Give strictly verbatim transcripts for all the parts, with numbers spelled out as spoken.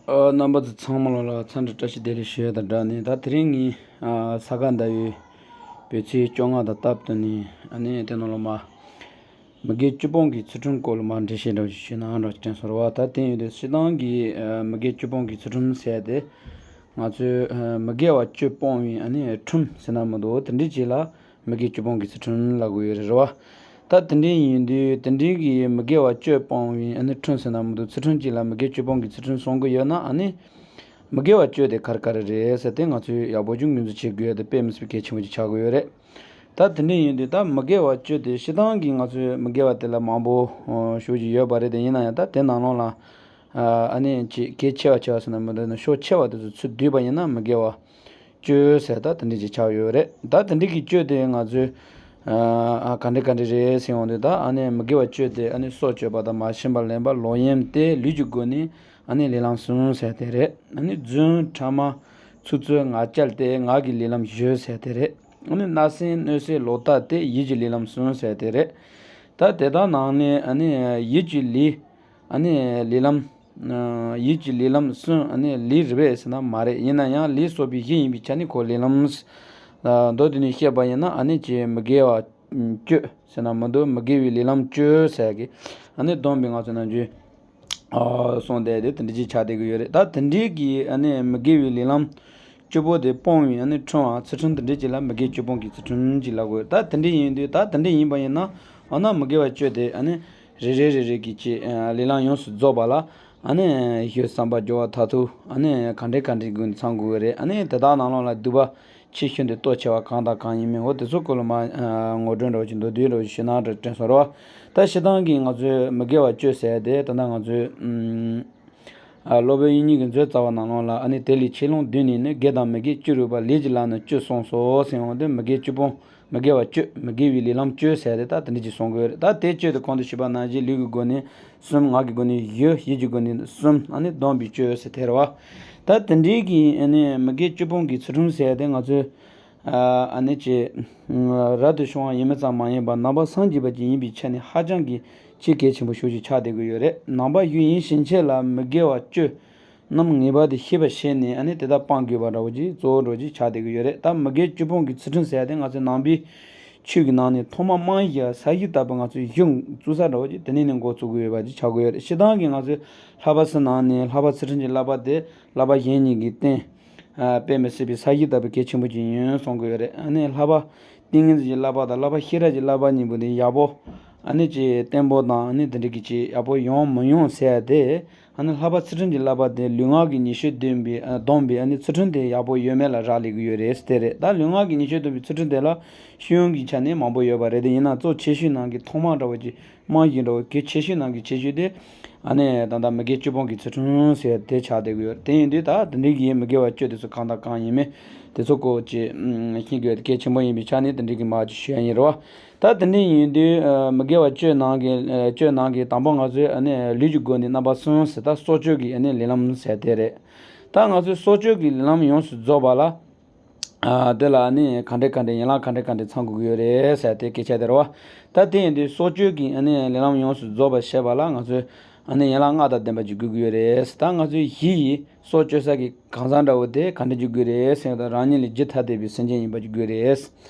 ཨ། རྣམ་པ་ཚོ་ཚང་མ་ལ་འཚམས་འདྲི་བཀྲ་ཤིས་བདེ་ལེགས་ཞུ་ཡ་དང་སྦྲགས་ནས། ད་དེ་རིང་ངས་ཨ་ས་ག་ཟླ་བའི་བོད་ཚེས་བཅོ་ལྔ་དང་སྟབས་བསྟུན་ནས། ཨ་ནི་དེ་ནང་ལ་མ་མི་དགེ་བཅུ་སྤོང་གི་ཚུལ་ཁྲིམས་སྐོར་ལ་མ་འགྲེལ་བཤད་འདྲ་བོ་ཞིག་ཞུས་ན་འདྲ་བོ་དྲན་སོང་རེད་བ། ད་དེ་ཡིན་དུས་སྤྱིར་བཏང་གི་ཨ་མི་དགེ་བཅུ་སྤོང་གི་ཚུལ་ཁྲིམས་ཟེར་ཡ་དེ། ང་ཚོས་ཨ་མི་དགེ་བ་བཅུ་སྤོང་བའི་ཨ་ནི་ཁྲིམས་ཟེར་ན་མི་འདུག། དེ་འདྲའི་ཅིག་ལ་མི་དགེ་བཅུ་སྤོང་གི་ཚུལ་ཁྲིམས་ལབ་དགོས་ཡོད་རེད་བ། ད་དེ་འདྲའི་ཡིན་དུས་དེ་འདྲའི་གི་མི་དགེ་བ་བཅུ་སྤོང་བའི་ཨ་ནི་ཁྲིམས་ཟེར་ན་མི་འདུག། ཚུལ་ཁྲིམས་ཅིག་ལ་མི་དགེ་བཅུ་སྤོང་གི་ཚུལ་ཁྲིམས་གསུང་གི་ཡོད་ན། ཨ་ནི་མི་དགེ་བ་བཅུ་དེ་ག་རེ་ག་རེ་རེད་ཟེར་དེ་ང་ཚོས་ཡག་པོ་ཅིག་ངོས་འཛིན་བྱེད་དགོས་ཡ་དེ་དཔེ་མི་སྲིད་པའི་གལ་ཆེན་པོ་ཅིག་ཆགས་ཀྱི་ཡོད་རེད། ད་དེ་འདྲ་ཡིན་དུས་ད་མི་དགེ་བ་བཅུ་དེ་སྤྱིར་བཏང་གི་ང་ཚོས་མི་དགེ་བ་དེ་ལ་མང་པོ་ཨོ་ཞུ་གི་ཡོད་པ་རེད་དེ། ཡིན་ན་ཡང་ད་དེ་ནང་ལོགས་ལ་ཨ་ཨ་ནི་ཅིག་གལ་ཆེ་བ་ཆེ་བ་ཟེར་ན་མི་འདུག་ན། ཤོག་ཆེ་བ་དེ་ཚོ་ཚུར་བསྡུས་པ་ཡིན་ན་མི་དགེ་བ་བཅུ་ཟེར་ད་དེ་འདྲ་ཅིག་ཆགས་ཡོད་རེད། ད་དེ་འདྲ་གི་བཅུ་དེ་ང་ཚོས་ཨ་ཨ་ག་འདྲ་ག་འདྲ་རེད་ཟེར་ཡོང་དུས། ད་ཨ་ནི་མི་དགེ་བ་བཅུ་དེ་ཨ་ནི་སྲོག་གཅོད་པ་དང་། མ་བྱིན་པར་ལེན་པ། ལོག་གཡེམ་སྟེ། ལུས་ཀྱི་སྒོ་ནས་ཨ་ནི་ལས་ལམ་གསུམ་ཟེར་དེ་རེད། ཨ་ནི་རྫུན། ཕྲ་མ། ཚིག་རྩུབ། ངག་འཁྱལ་ཏེ་ངག་གི་ལས་ལམ་བཞི་ཟེར་དེ་རེད། ཨ་ནི་བརྣབ་སེམས། གནོད་འཚེ། ལོག་ལྟ་སྟེ་ཡིད་ཀྱི་ལས་ལམ་གསུམ་ཟེར་དེ་རེད། ད་དེ་དག་ནང་ནས་ཨ་ནི་ཡིད་ཀྱི་ལས། ཨ་ནི་ལས་ལམ། ཨ་ཡིད་ཀྱི་ལས་ལམ་གསུམ་ཨ་ནི་ལས་རེད་པས་ཟེར་ན་མ་རེད། ཡིན་ན་ཡང་ལས་གསོག་པའི་གཞི་ཡིན་པའི་ཆ་ནས་ཁོ་ལས་ལམ། ཨ་མདོར་བསྡུས་ནས་བཤད་པ་ཡིན་ན་ཨ་ནི་ཅིག་མི་དགེ་བ་བཅུ་ཟེར་ན་མི་འདུག། མི་དགེ་བའི་ལས་ལམ་བཅུ་ཟེར་གི་ཨ་ནི་སྡོམ་པའི་ང་ཚོ་ནམ་རྒྱུན་ཨ་གསུངས་བསྡད་དེ་དེ་འདྲ་ཅིག་ཆགས་བསྡད་ཀྱི་ཡོད་རེད། ད་དེ་འདྲའི་གི་ཨ་ནི་མི་དགེ་བའི་ལས་ལམ་བཅུ་པོ་དེ་སྤོང་བའི་ཨ་ནི་ཁྲིམས་ཨ་ཚུལ་ཁྲིམས་དེ་འདྲ་ཅིག་ལ་མི་དགེ་བཅུ་སྤོང་གི་ཚུལ་ཁྲིམས་ཅིག་ལབ་དགོས། ད་དེ་འདྲ་ཡིན་དུས་ད་དེ་འདྲ་ཡིན་པ་ཡིན་ན་འོ་ན་མི་དགེ་བ་བཅུ་དེ་ཨ་ནི་རེ་རེ་རེ་རེ་གི་ཅིག་ཨ་ལས་ལམ་ཡོངས་སུ་རྫོགས་པ་ལ་ཨ་ནི་ཡུལ་བསམ་པ་སྦྱོར་བ་མཐར་ཐུག་ཨ་ནི་ག་འདྲའི་ག་འདྲའི་སྒོ་ནས་ཚང་དགོས་ཀྱི་རེད། ཨ་ནི་དེ་དག་ནང་ལོགས་ལ་སྡིག་པ་ཆེ་ཤོས་འདི་གཏོ་ཆེ་བ་གང་དང་གང་ཡིན་མིན། འོ་དེ་ཚོ་སྐོར་ལ་མ་ཨ་ངོ་སྤྲོད་འདྲ་བོ་ཞིག་མདོར་བསྡུས་འདྲ་བོ་ཞིག་ཞུས་ན་འདྲ་དྲན་སོང་རེད་བ། ད་སྤྱིར་བཏང་གི་ང་ཚོའི་མི་དགེ་བ་བཅུ་ཟེར་དེ་ད་ལྟ་ང་ཚོའི་ཨ་སློབ་དཔོན་དབྱིག་གཉེན་གྱི་མཛོད་རྩ་བ་ནང་ལོགས་ལ་ཨ་ནི་དེ་ལས་ཆེས་ལོངས་བསྡུས་ནས་ནི། དགེ་དང་མི་དགེ་བཅུ་རིགས་པ། ལས་ཀྱི་ལམ་ནི་བཅུ་གསུངས་སོ་ཟེར་འོང་དེ། མི་དགེ་བཅུ་སྤོང་། མི་དགེ་བའི་ལས་ལམ་བཅུ་ཟེར་དེ་ད་དེ་འདྲ་ཅིག་གསུང་གི་ཡོད་རེད། ད་དེ་བཅུ་དེ་གོང་དུ་ཞུས་པ་ནང་བཞིན་ལུས་ཀྱི་སྒོ་ནས་གསུམ། ངག་གི་སྒོ་ནས་བཞི། ཡིད་ཀྱི་སྒོ་ནས་གསུམ། ཨ་ནི་སྡོམ་པའི་བཅུ་ཟེར་དེ་རེད་བ། ད་དེ་འདྲའི་གི་ཨ་ནི་མི་དགེ་བཅུ་སྤོང་གི་ཚུལ་ཁྲིམས་ཟེར་དེ་ང་ཚོས་ཨ་ནི་ཅིག་རབ་ཏུ་བྱུང་བ་ཡིན་མིན་ཙམ་མ་ཡིན་པར་ནང་པ་སངས་རྒྱས་པ་ཅིག་ཡིན་པའི་ཆ་ནས་ཧ་ཅང་གི་ཆེས་གལ་ཆེན་པོ་ཤོས་ཅིག་ཆགས་བསྡད་ཀྱི་ཡོད་རེད། ནང་པ་ཞིག་ཡིན་ཕྱིན་ཆད་ལ་མི་དགེ་བ་བཅུ་རྣམས་ངེས་པར་དུ་ཤེས་པར་བྱས་ནས་ཨ་ནི་དེ་དག་སྤང་དགོས་པ་འདྲ་བོ་ཅིག་གཙོ་བོ་འདྲ་བོ་ཅིག་ཆགས་བསྡད་ཀྱི་ཡོད་རེད། ད་མི་དགེ་བཅུ་སྤོང་གི་ཚུལ་ཁྲིམས་ཟེར་ཡ་དེ་ང་ཚོའི་ནང་པའི་ཆོས་ཀྱི་ནང་ནས་ཐོག་མ་རྨང་གཞི་ས་གཞི་ལྟ་བུ་ང་ཚོས་གཞི་བཙུགས་ས་འདྲ་བོ་ཅིག་དེ་ནས་ནས་འགོ་བཙུགས་དགོས་ཡོད་པ་ཅིག་ཆགས་ཀྱི་ཡོད་རེད། སྤྱིར་བཏང་གི་ང་ཚོའི་བསླབ་པ་ཚོའི་ནང་ནས་བསླབ་པ་ཚུལ་ཁྲིམས་ཀྱི་བསླབ་པ་དེ་བསླབ་པ་གཞན་གཉིས་ཀྱི་རྟེན། ཨ་དཔེ་མི་སྲིད་པའི་ས་གཞི་ལྟ་བུ་གལ་ཆེན་པོ་ཅིག་ཡིན་གསུང་གི་ཡོད་རེད། ཨ་ནི་བསླབ་པ་ཏིང་ངེ་འཛིན་གྱི་བསླབ་པ་དང་བསླབ་པ་ཤེས་རབ་ཀྱི་བསླབ་པ་གཉིས་པོ་དེ་ཡག་པོ་ཨ་ནི་ཅིག་བརྟན་པོ་དང་ཨ་ནི་དེ་འདྲ་གི་ཅིག་ཡག་པོ་ཡོང་མི་ཡོང་ཟེར་ཡ་དེ། ཨ་ནི་བསླབ་པ་ཚུལ་ཁྲིམས་ཀྱི་བསླབ་པ་དེ་ལུས་ངག་གི་ཉེས་སྤྱོད་སྡོམ་པའི་ཨ་སྡོམ་པའི་ཨ་ནི་ཚུལ་ཁྲིམས་དེ་ཡག་པོ་ཡོད་མེད་ལ་རག་ལས་ཀྱི་ཡོད་རེད་ཟེར་དེ་རེད། ད་ལུས་ངག་གི་ཉེས་སྤྱོད་སྡོམ་པའི་ཚུལ་ཁྲིམས་དེ་ལ་ཤེས་ཡོན་གྱི་ཆ་ནས་མང་པོ་ཡོད་པ་རེད་དེ། ཡིན་ན་གཙོ་ཆེ་ཤོས་ནང་གི་ཐོག་མ་འདྲ་བོ་ཅིག་རྨང་གཞི་འདྲ་བོ་གལ་ཆེ་ཤོས་ནང་གི་ཆེ་ཤོས་དེ། ཨ་ནི་ད་ལྟ་མི་དགེ་བཅུ་སྤོང་གི་ཚུལ་ཁྲིམས་ཟེར་དེ་ཆགས་བསྡད་ཀྱི་ཡོད། དེ་ཡིན་དུས་ད་དེ་འདྲའི་གི་མི་དགེ་བ་བཅུ་དེ་ཚོ་གང་དང་གང་ཡིན་མིན་དེ་ཚོ་སྐོར་ཅིག་ཤེས་དགོས་གལ་ཆེན་པོ་ཡིན་པའི་ཆ་ནས་དེ་འདྲའི་གི་མར་ཅིག་ཞུ་ཡ་ཡིན་རེད་བ། ད་དེ་འདྲ་ཡིན་དུས་ཨ་མི་དགེ་བ་བཅུ་ནང་གི་ཨ་བཅུ་ནང་གི་དང་པོ་ང་ཚོས་ཨ་ནི་ལུས་ཀྱི་སྒོ་ནས་རྣམ་པ་གསུམ་ཟེར། ད་སྲོག་གཅོད་ཀྱི་ཨ་ནི་ལས་ལམ་ཟེར་དེ་རེད། ད་ང་ཚོས་སྲོག་གཅོད་ཀྱི་ལས་ལམ་ཡོངས་སུ་རྫོགས་པ་ལ། ཨ་དེ་ལ་ཨ་ནི་ག་འདྲ་ག་འདྲ་ཡན་ལག་ག་འདྲ་ག་འདྲ་ཚང་དགོས་ཀྱི་ཡོད་རེད་ཟེར་དེ་སྐད་ཆ་དེ་རེད་བ། ད་དེ་ཡིན་དུས་སྲོག་གཅོད་ཀྱི་ཨ་ནི་ལས་ལམ་ཡོངས་སུ་རྫོགས་པར་བྱེད་པ་ལ་ང་ཚོས་ཨ་ནི་ཡན་ལག་ལྔ་དང་ལྡན་པ་ཅིག་དགོས་ཀྱི་ཡོད་རེད། ད་ང་ཚོའི་གཞི་ཡི་སྲོག་གཅོད་ས་གི་གང་ཟག་འདྲ་བོ་དེ་ག་འདྲ་ཅིག་དགོས་རེད་ཟེར་ཡོང་དུས་རང་ཉིད་ལས་རྒྱུ་ཐ་དད་པའི་སེམས་ཅན་ཡིན་པ་ཅིག་དགོས་རེད།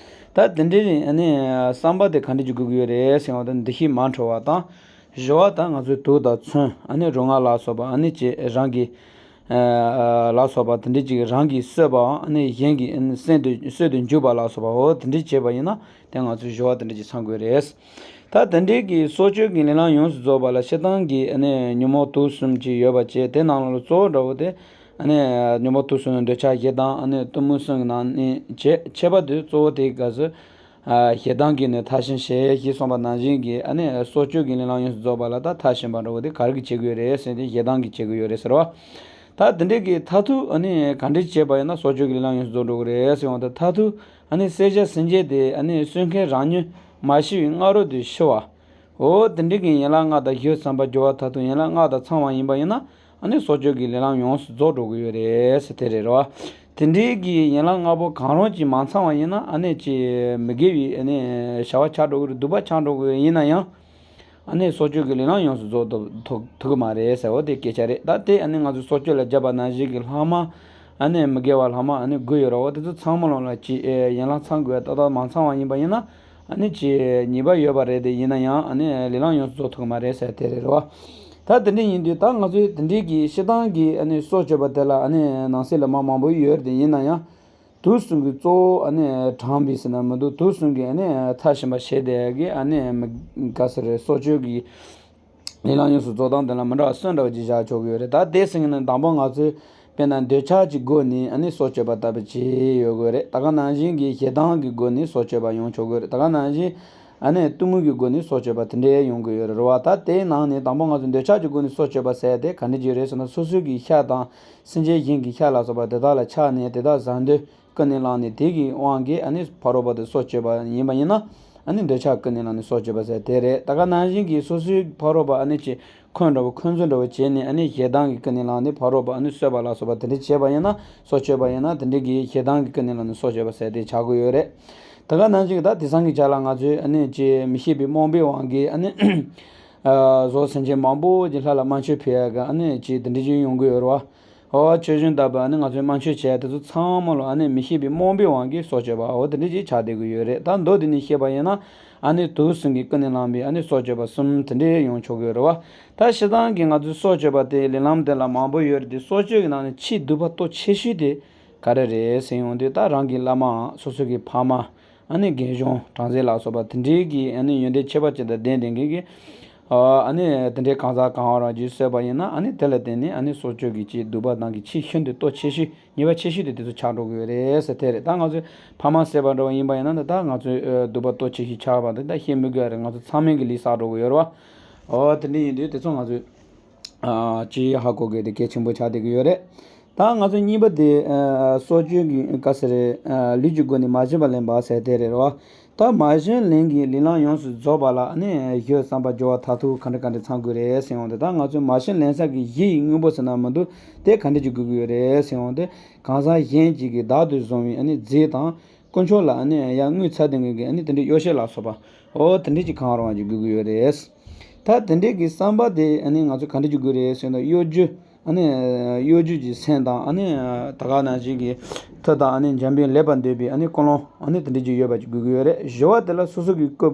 ད་དེ་འདྲའི་ཨ་ནི་བསམ་པ་དེ་ག་འདྲ་ཅིག་དགོས་ཀྱི་ཡོད་རེད་ཟེར་ཡོང་དུས་འདུ་ཤེས་མ་འཕྲོ་བ་དང་། བཞི་པ་ད་ང་ཚོའི་དུག་དང་མཚོན་ཨ་ནི་རུ་ང་ལ་སོགས་པ་ཨ་ནི་ཅིག་རང་གི་ཨ་ལ་སོགས་པ་དེ་འདྲ་ཅིག་རང་གིས་གསོད་པའམ་ཨ་ནི་གཞན་གྱི་ཨ་ནི་སྲོག་ཏུ་གསོད་དུ་འཇུག་པ་ལ་སོགས་པ་འོ་དེ་འདྲ་བྱས་པ་ཡིན་ན་དེ་ང་ཚོས་བཞི་པ་དེ་འདྲ་ཅིག་ཚང་དགོས་རེད། ད་དེ་འདྲའི་གི་སྲོག་གཅོད་ཀྱི་ལས་ལམ་ཡོངས་སུ་རྫོགས་པ་ལ་སྤྱིར་བཏང་གི་ཨ་ནི་ཉོན་མོངས་དུག་གསུམ་ཅིག་ཡོད་པ་བྱས། དེ་ནང་ལ་གཙོ་བོ་འདྲ་བོ་དེ་ཨ་ནི་ཉོན་མོངས་དུག་གསུམ་ནི་འདོད་ཆགས་ཞེ་སྡང་ཨ་ནི་གཏི་མུག་གསུམ་གྱི་ནང་ནས་བྱས། ཁྱད་པར་དུ་གཙོ་བོ་དེ་ག་ཚོད། ཨ་ཞེ་སྡང་གིས་ནི་མཐར་ཕྱིན་བྱེད་ཞེས་གསུངས་པ་ནང་བཞིན་གྱི་ཨ་ནི་སྲོག་གཅོད་ཀྱི་ལས་ལམ་ཡོངས་སུ་རྫོགས་པ་ལ་ད་མཐར་ཕྱིན་པ་འདྲ་བོ་དེ་ག་རེ་གིས་བྱེད་དགོས་རེད་ཟེར་དུས་ཞེ་སྡང་གིས་བྱེད་དགོས་ཡོད་རེད་ཟེར་བ། ད་དེ་འདྲའི་གི་མཐར་ཐུག་ཨ་ནི་ག་འདྲས་བྱས་པ་ཡིན་ན་སྲོག་གཅོད་ཀྱི་ལས་ལམ་ཡོངས་སུ་རྫོགས་འགྲོ་གི་རེད་ཟེར་བ་དང་། མཐར་ཐུག་ཨ་ནི་བསད་བྱ་ཟིན་བྱ་དེ་ཨ་ནི་གསོད་མཁན་རང་ཉིད་མ་ཤི་བའི་སྔ་རོལ་དུ་ཤི་བ། འོ་དེ་འདྲའི་གི་ཡན་ལག་ལྔ་དང་། ཞི་བའི་བསམ་པ་སྦྱོར་བ་མཐར་ཐུག་ཡན་ལག་ལྔ་དང་ཚང་བ་ཡིན་པ་ཡིན་ན། ཨ་ནི་སྲོག་གཅོད་ཀྱི་ལས་ལམ་ཡོངས་སུ་རྫོགས་འགྲོ་གི་ཡོད་རེད་ཟེར་དེ་རེད་རོ། དེ་འདྲའི་གི་ཡན་ལག་ལྔ་པོ་གང་རུང་ཅིག་མ་ཚང་བ་ཡིན་ན་ཨ་ནི་ཅིག་མི་དགེ་བའི་ཨ་ནི་བྱ་བ་ཆགས་འགྲོ་གི་རེད། སྡིག་པ་ཆགས་འགྲོ་གི་ཡོད། ཡིན་ན་ཡང་ ཨ་ནི་སྲོག་གཅོད་ཀྱི་ལས་ལམ་ཡོངས་སུ་རྫོགས་ཐུབ་ཐུབ་ཐུབ་ཀྱི་མ་རེད་ཟེར་བ་དེ་སྐད་ཆ་རེད། ད་དེ་ཨ་ནི་ང་ཚོས་སྲོག་གཅོད་ལ་སྦྱར་བ་ནང་བཞིན་གྱི་ལྷག་མ། ཨ་ནི་མི་དགེ་བ་ལྷག་མ་ཨ་ནི་དགུ་ཡོད་རེད་བ། དེ་ཚོ་ཚང་མ་ལོངས་ལ་ཅི་ཨེ་ཡན་ལག་ཚང་དགོས། ཏག་ཏག་མ་ཚང་བ་ཡིན་པ་ཡིན་ན་ཨ་ནི་ཅི་ཉེས་པ་ཡོད་པ་རེད། དེ་ཡིན་ན་ཡང་ཨ་ནི་ལས་ལམ་ཡོངས་སུ་རྫོགས་ཐུབ་ཀྱི་མ་རེད་ཟེར་དེ་རེད་རེད་བ། ད་དེ་འདྲ་ཡིན་དུས་ད་ང་ཚོས་དེ་འདྲའི་གི་སྤྱིར་བཏང་གི་ཨ་ནི་སྲོག་གཅོད་པ་དེ་ལ་ཨ་ནི་ནང་གསེས་ལ་མ་མང་པོ་ཡོད་རེད། དེ་ཡིན་ན་ཡང་དུག་གསུམ་གྱི་གཙོ་བོ་ཨ་ནི་དྲངས་པའི་ཟེར་ན་མི་འདུག་དུག་གསུམ་གྱི་ཨ་ནི་མཐའ་ཞིམ་པ་བྱས་དེ་གི་ཨ་ནི་མི་ག་ཟེར་རེད། སྲོག་གཅོད་ཀྱི་ལས་ལམ་ཡོངས་སུ་རྫོགས་སྟངས་དེ་ལ་མི་འདྲ་བ་སུ་འདྲ་བ་ཅིག་བཞག་ཆོག་གི་ཡོད་རེད། ད་དེ་ཟེར་ན་དང་པོ་ང་ཚོས་དཔེར་ན་འདོད་ཆགས་ཀྱི་སྒོ་ནས་ཨ་ནི་སྲོག་གཅོད་པ་ལྟ་བུ་ཅིག་ཡོད་དགོས་རེད། ད་ག་ནང་བཞིན་གྱི་ཞེ་སྡང་གི་སྒོ་ནས་སྲོག་གཅོད་པ་ཡོང་ཆོག་གི་རེད། ད་ག་ནང་བཞིན་ཨ་ནི་གཏི་མུག་གི་སྒོ་ནས་སྲོག་གཅོད་པ་དེ་འདྲའི་ཡོང་གི་ཡོད་རེད་བ། ད་དེའི་ནང་ནས་དང་པོ་ང་ཚོ་འདོད་ཆགས་ཀྱི་སྒོ་ནས་སྲོག་གཅོད་པ་ཟེར་དེ་ག་འདྲ་ཅིག་རེད་ཟེར་ན། སོ་སོའི་གི་ཤ་དང་སེམས་ཅན་གཞན་གྱི་ཤ་ལ་སོགས་པ་དེ་དག་ལ་ཆགས་ནས་དེ་དག་བཟའ་འདོད་ཀུན་ནས་བསླངས་ནས་དེ་གི་དབང་གིས་ཨ་ནི་ཕ་རོལ་པོ་དེ་སྲོག་གཅོད་པ་ཡིན་པ་ཡིན་ན་ཨ་ནི་འདོད་ཆགས་ཀུན་ནས་བསླངས་ནས་སྲོག་གཅོད་པ་ཟེར་དེ་རེད། ད་ག་ནང་བཞིན་གྱི་སོ་སོའི་ཕ་རོལ་པོ་ཨ་ནི་ཅི་འཁོན་འདྲ་བོ་འཁོན་འཛིན་འདྲ་བོ་བྱས་ནས་ཨ་ནི་ཞེ་སྡང་གི་ཀུན་ནས་བསླངས་ནས་ཕ་རོལ་པོ་ཨ་ནི་གསོད་པ་ལ་སོགས་པ་དེ་འདྲ་བྱས་པ་ཡིན་ན། སྲོག་གཅོད་པ་ཡིན་ན་དེ་འདྲ་གི་ཞེ་སྡང་གི་ཀུན་ནས་བསླངས་ནས་སྲོག་གཅོད་པ་ཟེར་དེ་ཆགས་ཀྱི་ཡོད་རེད། ད་ག་ནང་བཞིན་གྱི་ད་དེང་སང་གི་ཆ་ལ་ང་ཚོས་ཨ་ནི་ཅི་མི་ཤེས་པའི་རྨོངས་པའི་དབང་གིས་ཨ་ནི་ཨ་བཟོ་སེམས་ཅན་མང་པོ་ཅིག་ལྷ་ལ་དམར་མཆོད་ཕུལ་ཡ་གི་ཨ་ནི་ཅི་དེ་འདྲ་ཅིག་ཡོང་གི་ཡོད་རེད་བ། འོ་ཆོས་གཞུང་ལྟ་བུ་ཨ་ནི་ང་ཚོས་དམར་མཆོད་བྱས་དེ་ཚོ་ཚང་མ་ལོ་ཨ་ནི་མི་ཤེས་པའི་རྨོངས་པའི་དབང་གིས་སྲོག་གཅོད་པ་འོ་དེ་འདྲ་ཅིག་ཆགས་བསྡད་ཀྱི་ཡོད་རེད། ད་མདོ་དེ་ནས་བཤད་པ་ཡིན་ན་ཨ་ནི་དུག་གསུམ་གྱིས་ཀུན་ནས་བསླངས་པའི་ཨ་ནི་སྲོག་གཅོད་པ་གསུམ་དེ་འདྲ་ཡོང་ཆོག་གི་ཡོད་རེད་བ། ད་སྤྱིར་བཏང་གི་ང་ཚོའི་སྲོག་གཅོད་པ་དེ་ལས་ལམ་དེ་ལ་མང་པོ་ཡོད་རེད་དེ། སྲོག་གཅོད་ཀྱི་ནང་ནས་ཆེས་སྡུག་པ་སྟོབས་ཆེ་ཤོས་དེ་ག་རེ་རེད་ཟེར་ཡོང་དུས། ད་རང་གི་བླ་མའམ་སོ་སོ་གི་ཕ་མ་ཨ་ནི་རྒན་གཞོན་བྲམ་ཟེ་ལ་སོགས་པ་དེ་འདྲའི་གི་ཨ་ནི་ཡོན་ཏན་ཁྱད་པར་ཅན་དང་ལྡན་ལྡན་མཁན་གྱི་ཨ་ནི་དེ་འདྲའི་གང་ཟག་གང་རང་ཅིག་གསོད་པ་ཡིན་ན་ཨ་ནི་དེ་ལ་བརྟེན་ནས་ཨ་ནི་སྲོག་གཅོད་ཀྱི་ཅིག་སྡུག་པ་དང་གི་ཆེས་ཤིན་ཏུ་སྟོབས་ཆེ་ཤོས་ཉེས་པ་ཆེ་ཤོས་དེ་དེ་ཚོ་ཆགས་འགྲོ་གི་ཡོད་རེད་ཟེར་དེ་རེད། ད་ང་ཚོས་ཕ་མ་བསད་པ་འདྲ་བོ་ཡིན་པ་ཡིན་ན་ད་ང་ཚོས་ཨ་སྡུག་པ་སྟོབས་ཆེ་ཤོས་ཆགས་པ་དེ་ད་བཤད་མི་དགོས་རེད། ང་ཚོ་ཚང་མས་གི་ལས་བསགས་འགྲོ་གི་ཡོད་རེད་བ། འོ་དེ་འདྲ་ཡིན་དུས་དེ་ཚོ་ང་ཚོས་ཨ་ཅིག་ཧ་གོ་དགོས་དེ་གལ་ཆེན་པོ་ཆགས་བསྡད་ཀྱི་ཡོད་རེད། ད་ང་ཚོ་གཉིས་པ་དེ་ཨ་སྲོག་གཅོད་ཀྱི་ག་ཟེར་རེད། ཨ་ལུས་ཀྱི་སྒོ་ནས་མ་བྱིན་པ་ལེན་པ་ཟེར་དེ་རེད་རོ། ད་མ་བྱིན་ལེན་གྱི་ལས་ལམ་ཡོངས་སུ་རྫོགས་པ་ལ་ནི་གཞི་བསམ་པ་སྦྱོར་བ་མཐར་ཐུག་ག་འདྲ་ག་འདྲ་ཚང་དགོས་རེད་ཟེར་ཡོང་དུས། ད་ང་ཚོས་མ་བྱིན་ལེན་ས་གི་གཞི་ཡི་དངོས་པོ་ཟེར་ན་མི་འདུག་དེ་ག་འདྲ་ཅིག་དགོས་ཀྱི་ཡོད་རེད་ཟེར་ཡོང་དུས། གང་ཟག་གཞན་གཅིག་གིས་བདག་ཏུ་བཟུང་བའི་ཨ་ནི་རྫས་དང་། དཀོན་མཆོག་ལ་ཨ་ནི་ཡར་བསྔོས་ཚར་དེ་ངེས་ཀྱི་ཨ་ནི་དེ་འདྲའི་གཡོ་བྱད་ལ་སོགས་པ་འོ་དེ་འདྲ་ཅིག་གང་རུང་བ་ཅིག་དགོས་ཀྱི་ཡོད་རེད། ད་དེ་འདྲའི་གི་བསམ་པ་དེ་ཨ་ནི་ང་ཚོ་ག་འདྲ་ཅིག་དགོས་རེད་ཟེར་ན། གཡོ་སྒྱུ་ཨ་ནི་གཡོ་སྒྱུ་གྱི་སེམས་དང་། ཨ་ནི་ད་ག་ནང་བཞིན་གྱི་མཐུ་དང་ཨ་ནི་འཇམ་པའི་ལེགས་པར་འདོད་པའི་ཨ་ནི་ཀུན་སློང་ཨ་ནི་དེ་འདྲ་ཅིག་ཡོད་པ་ཅིག་དགོས་ཀྱི་ཡོད་རེད། བཞི་པ་དེ་ལ་སོ་སོ་གི་བཀོད་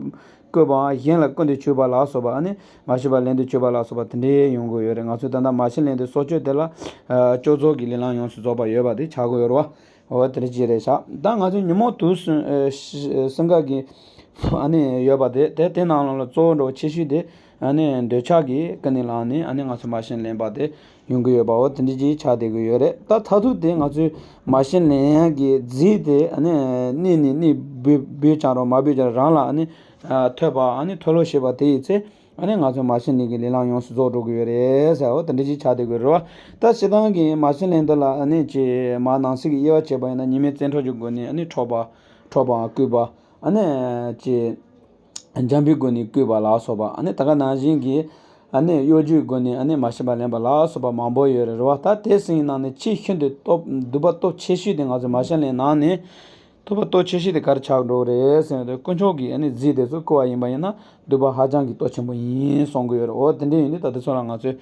བཀོད་པའམ་གཞན་ལ་བཀོད་འདོམས་བྱེད་པ་ལ་སོགས་པ། ཨ་ནི་མ་བྱིན་པ་ལེན་འདོད་བྱེད་པ་ལ་སོགས་པ་དེ་འདྲའི་ཡོང་གི་ཡོད་རེད། ང་ཚོས་ད་ལྟ་མ་བྱིན་ལེན་འདོད་སྲོག་གཅོད་དེ་ལ་ཨ་སྤྱོད་རྫོགས་ཀྱི་ལས་ལམ་ཡོངས་སུ་རྫོགས་པ་ཡོད་པ་དེ་ཆགས་ཀྱི་ཡོད་རེད་བ། འོ་དེ་འདྲ་ཅིག་རེད་ཤག་ད་ང་ཚོས་ཉོན་མོངས་དུག་གསུམ་ཨ་གསུམ་ཀ་གི་ཨ་ནི་ཡོད་པ་དེ་དེ་དེ་ནང་ལོགས་ལ་གཙོ་བོ་འདྲ་བོ་ཆེ་ཤོས་དེ་ཨ་ནི་འདོད་ཆགས་ཀྱིས་ཀུན་ནས་བསླངས་ནས་ཨ་ནི་ང་ཚོས་མ་བྱིན་ལེན་པ་དེ་ཡོང་གི་ཡོད་པ། འོ་དེ་འདྲ་ཅིག་ཆགས་བསྡད་ཀྱི་ཡོད་རེད། ད་མཐར་ཐུག་དེ་ང་ཚོས་མ་བྱིན་ལེན་ཡག་གི་རྫས་དེ་ཨ་ནི་གནས་ནས་གནས་འབུལ་འབུལ་ཀྱང་རུང་མ་འབུལ་ཀྱང་རུང་རང་ལ་ཨ་ནི་ཨ་ཐོབ་པ་ཨ་ནི་མཐོལ་ལོ་བྱེད་པ་དེ་ཡི་ཚེ། ཨ་ནི་ང་ཚོ་མ་བྱིན་ལེན་གྱི་ལས་ལམ་ཡོངས་སུ་རྫོགས་འགྲོ་གི་ཡོད་རེད་ཟེར། འོ་དེ་འདྲ་ཅིག་ཆགས་བསྡད་ཀྱི་རེད་བ། ད་སྤྱིར་བཏང་གི་མ་བྱིན་ལེན་འདི་ལ་ཨ་ནི་ཅི་མ་ནང་གསེས་ཀྱི་དབྱེ་བ་བྱས་པ་ཡིན་ན། ཉི་མའི་བཙན་ཁྲོད་ཀྱི་སྒོ་ནས་ཨ་ནི་འཕྲོག་པ་འཕྲོག་པའམ་བརྐུས་པ། ཨ་ནི་ཅི་འཇམ་པའི་སྒོ་ནས་བརྐུས་པ་ལ་སོགས་པ། ཨ་ནི་ད་ག་ནང་བཞིན་གྱི་ཨ་ནི་གཡོ་སྒྱུའི་སྒོ་ནས་ཨ་ནི་མ་བྱིན་པ་ལེན་པ་ལ་སོགས་པ་མང་པོ་ཡོད་རེད་བ། ད་དེ་ཚོའི་ནང་ནས་ཆེས་ཤིན་ཏུ་སྟོབས་སྡུག་པ་སྟོབས་ཆེ་ཤོས་དེ་ང་ཚོ་མ་བྱིན་ལེན་ནང་ནས། སྡུག་པ་སྟོབས་ཆེ་ཤོས་དེ་ག་རེ་ཆགས་འགྲོ་གི་རེད་ཟེར་ན། དེ་དཀོན་མཆོག་གི་ཨ་ནི་རྫས་དེ་ཚོ་བརྐུ་བ་ཡིན་པ་ཡིན་ན་སྡུག་པ་ཧ་ཅང་གི་སྟོབས་ཆེན་པོ་ཡིན་གསུང་གི་ཡོད་རེད། འོ་དེ་འདྲ་ཡིན་དུས་ད་དེ་ཚོ་ལ་ང་ཚོས་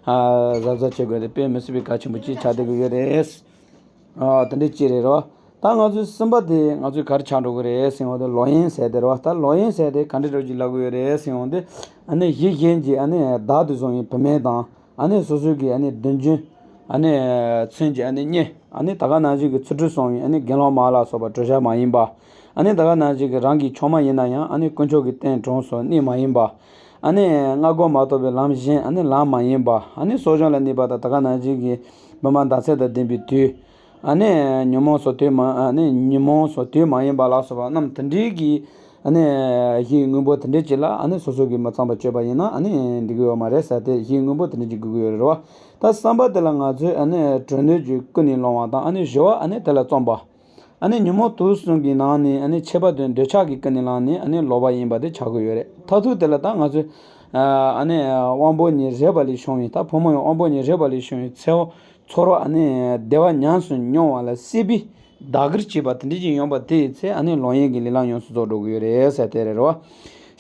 ཨ་གཟབ་གཟབ་བྱེད་དགོས་ཏེ་དཔེ་མི་སྲིད་པའི་གལ་ཆེན་པོ་ཅིག་ཆགས་བསྡད་ཀྱི་ཡོད་རེད། ཨ་དེ་འདྲ་ཅིག་རེད་རོ། ད་ང་ཚོའི་གསུམ་པ་དེ་ང་ཚོས་ག་རེ་ཆགས་འགྲོ་གི་རེད་ཟེར་ཡོང་དུས་ལོག་གཡེམ་ཟེར་དེ་རེད་བ། ད་ལོག་གཡེམ་ཟེར་དེ་ག་འདྲ་འདྲ་ཅིག་ལབ་ཀྱི་ཡོད་རེད་ཟེར་ཡོང་དུས། ཨ་ནི་གཞི་གཞན་གྱིས་ཨ་ནི་བདག་ཏུ་བཟུང་བའི་བུད་མེད་དང་། ཨ་ནི་སོ་སོའི་གི་ཨ་ནི་སྡུག་བསྔལ་ཨ་ནི་མཚོན་གྱི་ཨ་ནི་གཉེན། ཨ་ནི་ད་ག་ནང་བཞིན་གྱི་ཚུལ་ཁྲིམས་སྲུང་བའི་ཨ་ནི་དགེ་སློང་མ་ལ་སོགས་པ་བྲོ་བྱ་མ་ཡིན་པ། ཨ་ནི་ད་ག་ནང་བཞིན་གྱི་རང་གི་ཆུང་མ་ཡིན་ན་ཡང་ཨ་ནི་དཀོན་མཆོག་གི་རྟེན་དྲུང་སོགས་གནས་མ་ཡིན་པ། ཨ་ནི་སྔ་རྒོལ་མ་གཏོགས་པའི་ལམ་གཞན་ཨ་ནི་ལམ་མ་ཡིན་པ། ཨ་ནི་གསོ་སྦྱོང་ལ་གནས་པ་དང་ད་ག་ནང་བཞིན་གྱི་བུམ་པ་ཟླ་ཚེས་དང་ལྡན་པའི་དུས། ཨ་ནི་ཉོན་མོངས་སོགས་དུས་མ་ཨ་ནི་ཉོན་མོངས་སོགས་དུས་མ་ཡིན་པ་ལ་སོགས་པ་རྣམས་དེ་འདྲའི་གི་ཨ་ནི་གཞི་ཡི་དངོས་པོ་དེ་འདྲའི་ཅིག་ལ་ཨ་ནི་སོ་སོ་གིས་མི་ཚངས་པར་སྤྱོད་པ་ཡིན་ན་ཨ་ནི་འགྲིག་གི་ཡོད་མ་རེད་ཟེར་ཏེ། གཞི་ཡི་དངོས་པོ་དེ་འདྲའི་ཅིག་དགོས་ཀྱི་ཡོད་རེད་བ། ད་གསུམ་པ་དེ་ལ་ང་ཚོས་ཨ་ནི་གྲོས་འདོད་ཀྱི་ཀུན་ནས་སློང་བ་དང་། ཨ་ནི་བཞི་པ་ཨ་ནི་དེ་ལ་བརྩོན་པ། ཨ་ནི་ཉོན་མོངས་དུག་གསུམ་གྱི་ནང་ནས་ཨ་ནི་ཁྱད་པར་དུ་འདོད་ཆགས་ཀྱི་ཀུན་ནས་བསླངས་ནས་ཨ་ནི་ལོག་པ་ཡིན་པ་དེ་ཆགས་ཀྱི་ཡོད་རེད། མཐར་ཐུག་དེ་ལ་ད་ང་ཚོས་ཨ་ནི་དབང་པོ་ཉེར་བཞི་པ་ལས་བྱུང་བའི། ད་ཕོ་མོ་ཡང་དབང་པོ་ཉེར་བཞི་པ་ལས་བྱུང་བའི་ཚེ་འོ་ཚོར་བ་ཨ་ནི་བདེ་བ་ཉམས་སུ་མྱོང་བ་ལ་སྲེད་པས་བདག་གིར་བྱེད་པ་དེ་འདྲ་ཅིག་ཡོང་བ་དེའི་ཚེ་ཨ་ནི་ལོག་གཡེམ་གྱི་ལས་ལམ་ཡོངས་སུ་རྫོགས་འགྲོ་གི་ཡོད་རེད་ཟེར་དེ་རེད་རོ།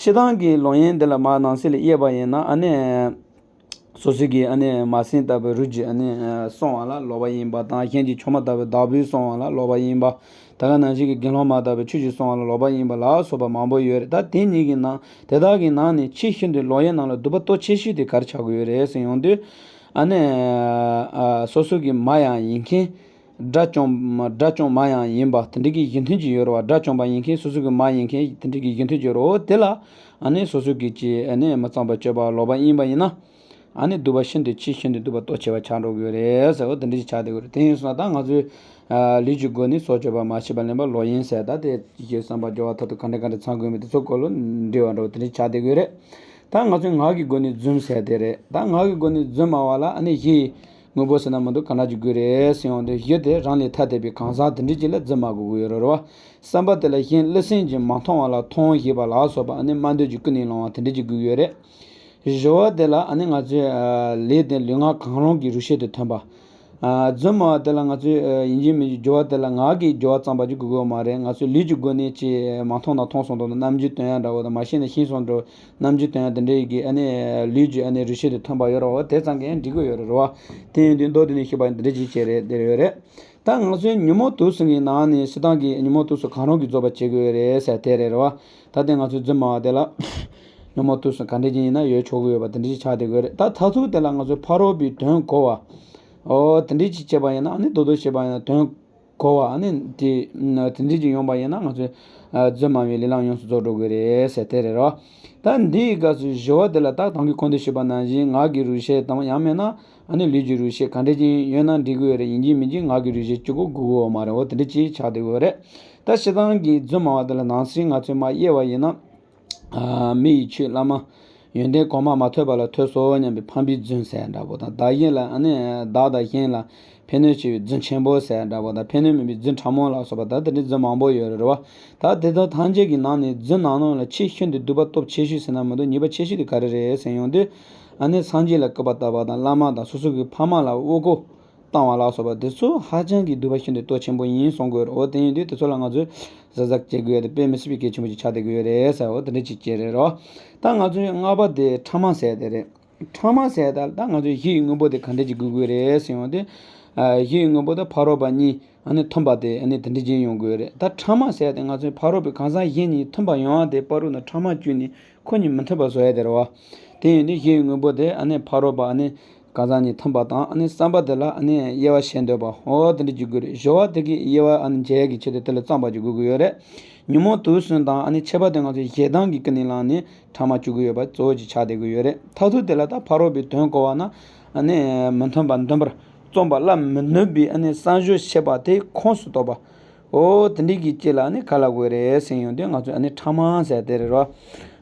སྤྱིར་བཏང་གི་ལོག་གཡེམ་འདི་ལ་མར་ནང་གསེས་ལ་དབྱེ་བ་ཡིན་ན་ཨ་ནི། སོ་སོ་གི་ཨ་ནི་མ་སྲིང་ལྟ་བུའི་རུས་ཀྱི་ཨ་ནི་སོང་བ་ལ་ལོག་པ་ཡིན་པ་དང་། གཞན་གྱི་ཆོས་མ་ལྟ་བུའི་བདག་པོའི་སོང་བ་ལ་ལོག་པ་ཡིན་པ། ད་ག་ནང་བཞིན་གྱི་དགེ་སློང་མ་ལྟ་བུའི་ཆོས་ཀྱི་སོང་བ་ལ་ལོག་པ་ཡིན་པ་ལ་སོགས་པ་མང་པོ་ཡོད་རེད། ད་དེ་གཉིས་ཀྱི་ནང་དེ་དག་གི་ནང་ནས་ཆེས་ཤིན་ཏུ་ལོག་གཡེམ་ནང་ལ་སྡུག་པ་སྟོབས་ཆེ་ཤོས་དེ་ག་རེ་ཆགས་ཀྱི་ཡོད་རེད་ཟེར་ཡོང་དུས། ཨ་ནི། ཨ། སོ་སོ་གི་མ་ཡང་ཡིན་མཁན། དགྲ་བཅོམ། དགྲ་བཅོམ་མ་ཡང་ཡིན་པ་དེ་འདྲ་གི་གཞི་མཐུན་ཅིག་ཡོད་རེད་བ། དགྲ་བཅོམ་པ་ཡིན་མཁན། སོ་སོ་གི་མ་ཡིན་མཁན་དེ་འདྲ་གི་གཞི་མཐུན་ཅིག་ཡོད་རེད། འོ་དེ་ལ་ཨ་ནི་སོ་སོ་གི་ཅི་ཨ་ནི་མི་གཙང་བ་སྤྱོད་པ་ལོག་པ་ཡིན་པ་ཡིན་ན། ཨ་ནི་སྡུག་པ་ཤིན་ཏུ་ཆེས་ཤིན་ཏུ་སྡུག་པ་སྟོབས་ཆེ་བ་ཆགས་འགྲོ་གི་ཡོད་རེད་ཟེར། འོ་དེ་འདྲ་ཞིག་ཆགས་བསྡད་ཡོད་རེད། དེ་ཡིན་སོང་ན་ད་ང་ཚོས་ཨ་ལུས་ཀྱི་སྒོ་ནས་སྲོག་གཅོད་པ། མ་བྱས་པ་ལེན་པ། ལོག་གཡེམ་ཟེར། ད་དེ་ཡི་བསམ་པ་སྦྱོར་བ་མཐར་ཐུག་ག་འདྲ་ག་འདྲ་ཚང་དགོས་མིན་དེ་ཚོ་སྐོར་ལ་འདྲི་བ་འདྲ་བོ་དེ་འདྲ་ཞིག་ཆགས་བསྡད་ཀྱི་ཡོད་རེད། ད་ང་ཚོས་ངག་གི་སྒོ་ནས་རྫུན་ཟེར་དེ་རེད། ད་ངག་གི་སྒོ་ནས་རྫུན་སྨྲ་བ་ལ་ཨ་ནི་གཞི་ཡི་དངོས་པོ་ཟེར་ན་མི་འདུག་ག་འདྲ་ཅིག་དགོས་རེད་ཟེར་ཡོང་དུས། གཞི་དེ་རང་ལས་ཐ་དད་པའི་གང་ཟག་དེ་འདྲ་ཅིག་ལ་རྫུན་སྨྲ་དགོས་ཀྱི་ཡོད་རེད་བ། བསམ་པ་དེ་ལ་གཞན་བློ་སེམས་ཀྱིས་མ་མཐོང་བ་ལ་མཐོང་བཞིན་པ་ལ་སོགས་པ་ཨ་ནི་སྨྲ་འདོད་ཀྱི་ཀུན་ནས་སློང་བ་དེ་འདྲ་ཅིག་དགོས་ཀྱི་ཡོད་རེད། སྦྱོར་བ་དེ་ལ་ཨ་ནི་ང་ཚོས་ཨ་ལས་དེ་ལུས་ངག་གང་རུང་གི་རུས་ཤེས་དེ་མཐུན་པ། ཨ། རྫུན་སྨྲ་བ་དེ་ལ་ང་ཚོས་ཨ་ཡིན་གཅིག་མིན་གཅིག་སྦྱོར་བ་དེ་ལ་ངག་གིས་སྦྱོར་བ་ཙམ་པ་ཅིག་དགོས་ཀྱི་ཡོད་མ་རེད། ང་ཚོས་ལུས་ཀྱི་སྒོ་ནས་ཅིག་མ་མཐོང་ན་མཐོང་སོང་འགྲོ་ན་རྣམ་འགྱུར་སྟོན་ཡ་འདྲ་བོ་དང་། མ་ཤེས་ན་ཤེས་སོང་འགྲོ་རྣམ་འགྱུར་སྟོན་ཡ་དེ་འདྲ་ཡི་གི་ཨ་ནི་ལུས་ཀྱི་ཨ་ནི་རུས་ཤེས་དེ་མཐུན་པ་ཡོད་རེད་བ། དེ་ཙམ་གྱིས་འགྲིག་གི་ཡོད་རེད་བ། དེ་ཡིན་དུས་མདོ་དེ་ནས་ཤེས་པ་འདི་འདྲ་ཅིག་བྱས་རེད། དེ་ཡོད་རེད། ད་ང་ཚོའི་ཉོན་མོངས་དུག་གསུམ་གྱི་ནང་ནས་སྤྱིར་བཏང་གི་ཉོན་མོངས་དུག་གསུམ་གང་རུང་གིས་རྫོགས་པར་བྱེད་དགོས་རེད་ཟེར་དེ་རེད་རེད་བ། ད་ལྟའི་ང་ཚོའི་རྫུན་སྨྲ་བ་དེ་ལ་ཉོན་མོངས་དུག་གསུམ་ག་འདྲ་ཅིག་ཡིན་ན་ཡོད་ཆོག་གི་ཡོད་པ་དེ་འདྲ་ཅིག་ཆགས་བསྡད་དགོས་རེད། ད་མཐར་ཐུག་དེ་ལ་ང་ཚོས་ཕ་རོལ་པོའི་དོན་གོ་བ། འོ་དེ་འདྲ་ཅིག་བྱས་པ་ཡིན་ན། ཨ་ནི་མདོར་བསྡུས་བྱས་པ་ཡིན་ན་དོན་གོ་བ། ཨ་ནི་དེ་དེ་འདྲ་ཅིག་ཡོང་པ་ཡིན་ན་ང་ཚོས་ཨ་རྫུན་སྨྲ་བའི་ལས་ལམ་ཡོངས་སུ་རྫོགས་འགྲོ་གི་རེད་ཟེར་དེ་རེད་རེད་བ། ད་འདིའི་སྐབས་སུ་སྦྱོར་བ་དེ་ལ་ད་དང་གི་གོང་དུ་ཞུས་པ་ནང་བཞིན་ངག་གི་རུས་ཤེས་དང་། ཡང་མིན་ན་ཨ་ནི་ལུས་ཀྱི་རུས་ཤེས་ག་འདྲ་ཅིག་ཡོད་ན་འགྲིག་གི་ཡོད་རེད། ཡིན་གཅིག་མིན་གཅིག་ངག་གི་རུས་ཤེས་གཅིག་པོ་དགོས་ཀྱི་ཡོད་མ་རེད། འོ་དེ་འདྲ་ཅིག་ཆགས་བསྡད་ཀྱི་ཡོད་རེད། ད་སྤྱིར་བཏང་གི་རྫུན་སྨྲ་བ་དེ་ལ་ནང་གསེས་ང་ཚོས་མར་དབྱེ་བ་ཡིན་ན། ཨ། མི་ཡི་ཆོས་བླ་མ་ཡོན་ཏན་གོང་མ་མ་ཐོས་པ་ལ་ཐོས་སོ་སྙམ་པའི་ཕམ་པའི་རྫུན་ཟེར་འདྲ་པོ་དང་། བདག་གཞན་ལ་ཨ་ནི་བདག་དང་གཞན་ལ་ཕན་གནོད་ཆེ་བའི་རྫུན་ཆེན་པོ་ཟེར་འདྲ་པོ་དང་། ཕན་གནོད་མེད་པའི་རྫུན་ཕྲ་མོ་ལ་སོགས་པ། ད་དེ་འདྲའི་རྫུན་མང་པོ་ཡོད་རེད་བ། ད་དེ་དག་ཐམས་ཅད་ཀྱི་ནང་ནས་རྫུན་ནང་ནང་ལ་ཆེས་ཤིན་ཏུ་སྡུག་པ་སྟོབས་ཆེ་ཤོས་ཟེར་ན་མི་འདུག་ཉེས་པ་ཆེ་ཤོས་དེ་ག་རེ་རེད་ཟེར་ཡོང་དུས། ཨ་ནི་སངས་རྒྱས་ལ་སྐུར་པ་བཏབ་པ་དང་། བླ་མ་དང་སོ་སོ་གི་ཕ་མ་ལ་དབུ་སྐོར་བཏང་བ་ལ་སོགས་པ་དེ་ཚོ་ཧ་ཅང་གི་སྡུག་པ་ཤིན་ཏུ་སྟོབས་ཆེན་པོ་ཡིན་གསུང་གི་ཡོད་རེད། འོ་དེ་ཡིན་དུས་དེ་ཚོ་ལ་ང་ཚོས་གཟབ་གཟབ་བྱེད་དགོས་ཡ་དེ་དཔེ་མི་སྲིད་པའི་གལ་ཆེན་པོ་ཅིག་ཆགས་བསྡད་ཀྱི་ཡོད་རེད་ཟེར། འོ་དེ་འདྲ་ཅིག་བྱས་རེད་རོ། ད་ང་ཚོའི་ལྔ་པ་དེ་ཕྲ་མ་ཟེར་དེ་རེད། ཕྲ་མ་ཟེར་ད་ད་ང་ཚོའི་གཞི་ཡི་དངོས་པོ་དེ་ག་འདྲ་ཅིག་དགོས་ཀྱི་རེད་ཟེར་ཡོང་དུས། ཨ། གཞི་ཡི་དངོས་པོ་དེ་ཕ་རོལ་པ་གཉིས་ཨ་ནི་མཐུན་པ་དེ་ཨ་ནི་དེ་འདྲ་ཅིག་ཡོང་དགོས་རེད། ད་ཕྲ་མ་ཟེར་དེ་ང་ཚོའི་ཕ་རོལ་པའི་གང་ཟག་གཞན་གཉིས་མཐུན་པ་ཡོང་བ་དེ་བར་དུ་ན་ཕྲ་མ་བཅུག་ནས་ཁོ་གཉིས་མི་མཐུན་པ་བཟོ་ཡ་དེ་རེད་བ། དེ་ཡིན་དུས་གཞི་ཡི་དངོས་པོ་དེ་ཨ་ནི་ཕ་རོལ་པ་ཨ་ནི་གང་ཟག་གཉིས་མཐུན་པ་དང་། ཨ་ནི་བསམ་པ་དེ་ལ་ཨ་ནི་དབྱེ་བ་ཕྱེ་འདོད་པ། འོ་དེ་འདྲ་ཅིག་དགོས་རེད། སྦྱོར་བ་དེ་གིས་དབྱེ་བ་ཨ་ནི་འབྱེད་ཡ་གི་ཆེད་དུ་དེ་ལ་བརྩམས་པ་ཅིག་དགོས་ཀྱི་ཡོད་རེད། ཉོན་མོངས་དུག་གསུམ་དང་། ཨ་ནི་ཁྱད་པར་དུ་ང་ཚོས་ཞེ་སྡང་གི་ཀུན་ནས་བསླངས་ནས་ཕྲ་མ་བཅུག་གི་ཡོད་པ་གཙོ་བོ་ཅིག་ཆགས་བསྡད་ཀྱི་ཡོད་རེད། མཐར་ཐུག་དེ་ལ་ད་ཕ་རོལ་པོའི་དོན་གོ་བ་ན། ཨ་ནི་མི་མཐུན་པ་འདུན་པར་བརྩོན་པ། སླར་མི་འདུན་པའི་ཨ་ནི་བསམ་སྦྱོར་བྱེད་པ་དེ་ཁོངས་སུ་གཏོགས་པ། འོ་དེ་འདྲའི་གི་ཅིག་ལ་ཨ་ནི་ག་ལབ་དགོས་རེད་ཟེར་ཡོང་དུས། ང་ཚོས་ཨ་ནི་ཕྲ་མ་ཟེར་དེ་རེད་རོ།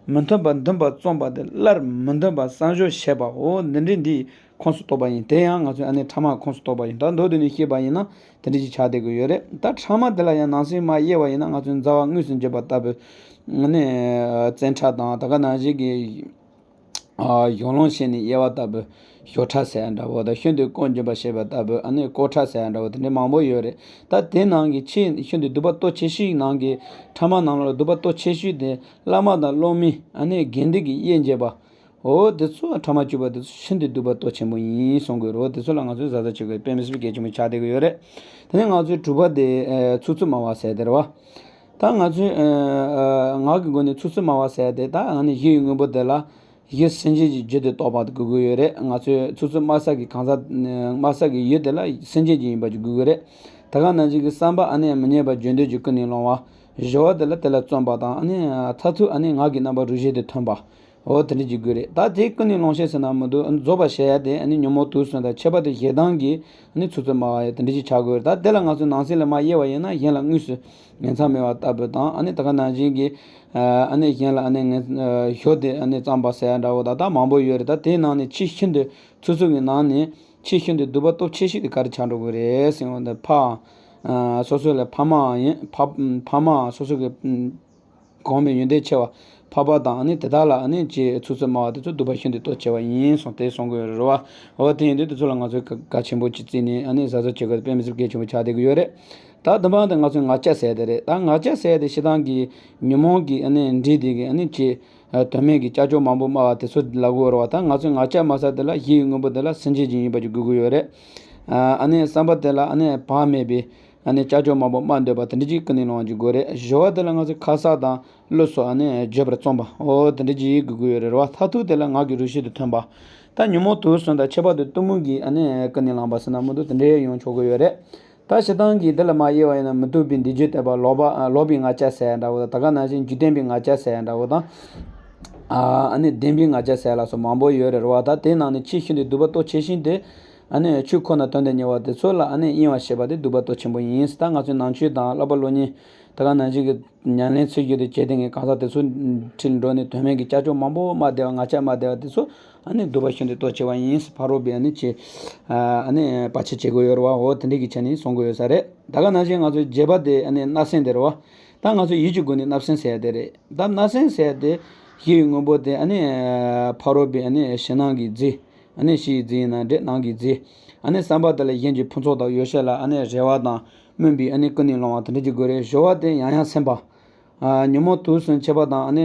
མི་མཐུན་པ་འདུན་པར་བརྩོན་པ་དེ། སླར་མི་འདུན་པ་བསམ་སྦྱོར་བྱེད་པ། འོ་འདི་འདྲའི་འདི་ཁོངས་སུ་གཏོགས་པ་ཡིན། དེ་ཡང་ང་ཚོས་ཨ་ནི་ཕྲ་མ་ཁོངས་སུ་གཏོགས་པ་ཡིན། ད་མདོར་བསྡུས་ནས་བཤད་པ་ཡིན་ན་དེ་འདྲ་ཞིག་ཆགས་བསྡད་ཀྱི་ཡོད་རེད། ད་ཕྲ་མ་དེ་ལ་ཡང་ནང་གསེས་མར་དབྱེ་བ་ཡིན་ན། ང་ཚོས་མཛའ་བ་དངོས་སུ་འབྱེད་པ་ལྟ་བུ། ཨ་ནི་བཙན་ཕྲ་དང་། ད་ག་ནང་བཞིན་གྱི་ཨ་གཞུང་ལུགས་བཤད་ནས་དབྱེ་བ་ལྟ་བུ་གཞོལ་ཕྲ་ཟེར་ཡ་འདྲ་བོ་དང་། ཤིན་ཏུ་ལྐོག་འབྱིན་པ་བྱེད་པ་ལྟ་བུ། ཨ་ནི་ལྐོག་ཕྲ་ཟེར་ཡ་འདྲ་བོ་དེ་འདྲ་མང་པོ་ཡོད་རེད། ད་དེ་ནང་གི་ཆེས་ཤིན་ཏུ་སྡུག་པ་སྟོབས་ཆེ་ཤོས་ནང་གི་ཕྲ་མ་ནང་ལ་སྡུག་པ་སྟོབས་ཆེ་ཤོས་དེ་བླ་མ་དང་སློབ་མའི་ཨ་ནི་དགེ་འདུན་གྱི་དབྱེན་འབྱེད་པ། འོ་དེ་ཚོ་ཕྲ་མ་བཅུ་པ་དེ་ཚོ་ཤིན་ཏུ་སྡུག་པ་སྟོབས་ཆེན་པོ་ཡིན་གསུང་གི་ཡོད་རེད། འོ་དེ་ཚོ་ལ་ང་ཚོས་གཟབ་གཟབ་བྱེད་དགོས། དཔེ་མི་སྲིད་པའི་གལ་ཆེན་པོ་ཆགས་བསྡད་ཀྱི་ཡོད་རེད། དེ་ནས་ང་ཚོའི་དྲུག་པ་དེ་ཨ་ཚིག་རྩུབ་སྨྲ་བ་ཟེར་དེ་རེད་བ། ད་ང་ཚོས་ཨ་ཨ་ངག་གི་སྒོ་ནས་ཚིག་རྩུབ་སྨྲ་བ་ཟེར་དེ། ད་ཨ་ནི་གཞི་ཡི་དངོས་པོ་དེ་ལ་གཞི་སེམས་ཅན་གྱི་རྒྱུ་དེ་རྟོགས་པ་དགོས་ཀྱི་ཡོད་རེད། ང་ཚོས་ཚིག་རྩུབ་སྨྲ་ས་གི་གང་ཟག་སྨྲ་ས་གི་ཡུལ་དེ་ལ་སེམས་ཅན་གྱི་ཡིན་པ་ཅིག་དགོས་ཀྱི་རེད། ད་ག་ནང་བཞིན་གྱི་བསམ་པ་ཨ་ནི་མི་སྙན་པ་བརྗོད་འདོད་ཀྱི་ཀུན་ནས་སློང་བ། སྦྱོར་བ་དེ་ལ་དེ་ལ་བརྩོན་པ་དང་། ཨ་ནི་མཐར་ཐུག་ཨ་ནི་ངག་གི་རྣམ་པ་རུས་ཤེས་དེ་མཐུན་པ། འོ་དེ་འདྲ་ཅིག་དགོས་རེད། ད་དེ་ཀུན་ནས་སློང་བྱེད་ཟེར་ན་མི་འདུག་རྫོགས་པར་བྱེད་ཡ་དེ་ཨ་ནི་ཉོན་མོངས་དུག་གསུམ་དང་། ཁྱད་པར་དུ་ཞེ་སྡང་གི་ཨ་ནི་ཚིག་རྩུབ་སྨྲ་བ་ཡ་དེ་འདྲ་ཅིག་ཆགས་དགོས་རེད། ད་དེ་ལ་ང་ཚོས་ནང་གསེས་ལ་མར་དབྱེ་བ་ཡིན་ན། གཞན་ལ་དངོས་སུ་ངན་མཚང་སྨྲས་པ་ལྟ་བུ་དང་། ཨ་ནི་ད་ག་ནང་བཞིན་གྱི་ཨ་ནི་གཞན་ལ་ཨ་ནི་ངན་ཞོ་དེ་ཨ་ནི་བརྩམས་པ་ཟེར་ཡ་འདྲ་བོ་ད་ད་མང་པོ་ཡོད་རེད། ད་དེའི་ནང་ནས་ཆེས་ཤིན་ཏུ་ཚིག་རྩུབ་ཀྱི་ནང་ནས་ཆེས་ཤིན་ཏུ་སྡུག་པ་སྟོབས་ཆེ་ཤོས་དེ་ག་རེ་ཆགས་འགྲོ་གི་རེད་ཟེར་ཡོང་དུས། ཕ། ཨ། སོ་སོ་ལ་ཕ་མའང་ཡིན། ཕ་ཕ་མ་སོ་སོ་གི་གོང་མའི་ཡོན་ཏན་ཆེ་བ་ཕ་པ་དང་། ཨ་ནི་དེ་དག་ལ་ཨ་ནི་ཅིག་ཚིག་རྩུབ་སྨྲ་བ་དེ་ཚོ་སྡུག་པ་ཤིན་ཏུ་སྟོབས་ཆེ་བ་ཡིན་གསུངས་ཏེ་གསུང་གི་ཡོད་རེད་བ། འོ་དེ་ཡིན་དུས་དེ་ཚོ་ལ་ང་ཚོས་གལ་ཆེན་པོ་ཅིག་བརྩིས་ནས་ཨ་ནི་གཟབ་གཟབ་བྱེད་དགོས། དཔེ་མི་སྲིད་གལ་ཆེན་པོ་ཆགས་བསྡད་ཀྱི་ཡོད་རེད། ད་བདུན་པ་དེ་ང་ཚོས་ངག་བཅད་ཟེར་དེ་རེད། ད་ངག་བཅད་ཟེར་དེ་སྤྱིར་བཏང་གི་ཉོན་མོངས་ཀྱི་ཨ་ནི་འབྲས་དེ་གི་ཨ་ནི་ཅིག་ དོན་མེད་ཀྱི་ཅ་ཅོ་མང་པོ་སྨྲ་བ་དེ་ཚོ་ལབ་དགོས་རེད་བ། ད་ང་ཚོས་ང་རྒྱལ་མ་ཟ་དེ་ལ་གཞི་ཡི་དངོས་པོ་དེ་ལ་སེམས་ཅན་ཅིག་ཡིན་པ་ཅིག་དགོས་ཀྱི་ཡོད་རེད། ཨ་ནི་བསམ་པ་དེ་ལ་ཨ་ནི་བག་མེད་པའི་ཨ་ནི་ཅ་ཅོ་མང་པོ་སྨྲ་འདོད་པ་དེ་འདྲ་ཅིག་ཀུན་ནས་བསླང་བ་ཅིག་དགོས་རེད། གཞོལ་བ་དེ་ལ་ང་ཚོས་ཁ་གསག་དང་བློ་སོགས་ཨ་ནི་བརྗོད་པར་རྩོམ་པ། འོ་དེ་འདྲ་ཅིག་དགོས་ཀྱི་ཡོད་རེད་བ། མཐར་ཐུག་དེ་ལ་ངག་གི་རུ་ཤིང་དུ་ཐོན་པ། ད་ཉོན་མོངས་དུག་གསུམ་དང་ཁྱད་པར་དུ་གཏི་མུག་གིས་ཨ་ནི་ཀུན་ནས་བསླངས་པ་ཟེར་ན་མི་འདུག་དེ་འདྲའི་ཡོང་ཆོག་གི་ཡོད་རེད། ད་སྤྱིར་བཏང་གི་འདི་ལ་མ་དབྱེ་བ་ཡིན་ན་མི་སྡུག་པའི་འདུ་བྱེད་བསྟན་པ། ལོག་པ་ཨ་ལོག་པའི་ང་རྒྱལ་ཟེར་ཡ་འདྲ་བོ་དང་། ད་ག་ནང་བཞིན་འཇིག་རྟེན་པའི་ང་རྒྱལ་ཟེར་ཡ་འདྲ་བོ་དང་། ཨ་ནི་བདེན་པའི་ང་རྒྱལ་ཟེར་ཡ་ལ་སོགས་མང་པོ་ཡོད་རེད་བ། ད་དེའི་ནང་ནས་ཆེས་ཤིན་ཏུ་སྡུག་པ་སྟོབས་ཆེ་ཤོས་དེ་ཨ་ནི་ཆོས་ཁོ་ན་དོན་དུ་གཉེར་བ་དེ་ཚོ་ལ་ཨ་ནི་གཡེང་བ་བྱེད་པ་དེ་སྡུག་པ་སྟོབས་ཆེན་པོ་ཡིན། ད་ང་ཚོས་ནང་ཆོས་དང་བསླབ་པ་བློ་གཉེར། ད་ག་ནང་བཞིན་གྱི་ཉམས་ལེན་ཚུལ་བཞིན་དུ་བྱས་ཏེ་ངས་གང་ཟག་དེ་ཚོ་ཁྲིད་འགྲོ་ནས་དོན་མེད་ཀྱི་ཅ་ཅོ་མང་པོ་སྨྲ་བསྡད་པ། ང་རྒྱལ་སྨྲ་བསྡད་པ་དེ་ཚོ་ཨ་ནི་སྡུག་པ་ཤིན་ཏུ་སྟོབས་ཆེ་བ་ཡིན། ཕ་རོལ་པོས་ཨ་ནི་ཅི་ཨ་ནི་བར་ཆད་བྱེད་དགོས་ཡོད་རེད་བ། འོ་དེ་འདྲ་གི་ཆ་ནས་གསུང་དགོས་ཡོད་ས་རེད། ད་ག་ནང་བཞིན་ང་ཚོའི་བརྒྱད་པ་དེ་ཨ་ནི་བརྣབ་སེམས་དེ་རེད་བ། ད་ང་ཚོ་ཡིད་ཀྱི་སྒོ་ནས་བརྣབ་སེམས་ཟེར་ཡ་དེ་རེད། ད་བརྣབ་སེམས་ཟེར་ཡ་དེ་གཞི་ཡི་དངོས་པོ་དེ་ཨ་ནི་ཕ་རོལ་པོའི་ཨ་ནི་ཕྱི་ནང་གི་རྫས། ཨ་ནི་ཕྱིའི་རྫས་ཡིན་ན་འདྲ་ནང་གི་རྫས། ཨ་ནི་བསམ་པ་དེ་ལ་གཞན་གྱི་ཕུན་ཚོགས་དང་ཡོ་བྱད་ལ་ཨ་ནི་རེ་བ་དང་སྨོན་པའི་ཨ་ནི་ཀུན་ནས་བསླང་བ་དེ་འདྲ་ཅིག་དགོས་རེད། གཞོལ་བ་དེ་ཡང་ཡང་སེམས་པ། ཨ་ཉོན་མོངས་དུག་གསུམ་ཁྱད་པར་དང་ཨ་ནི་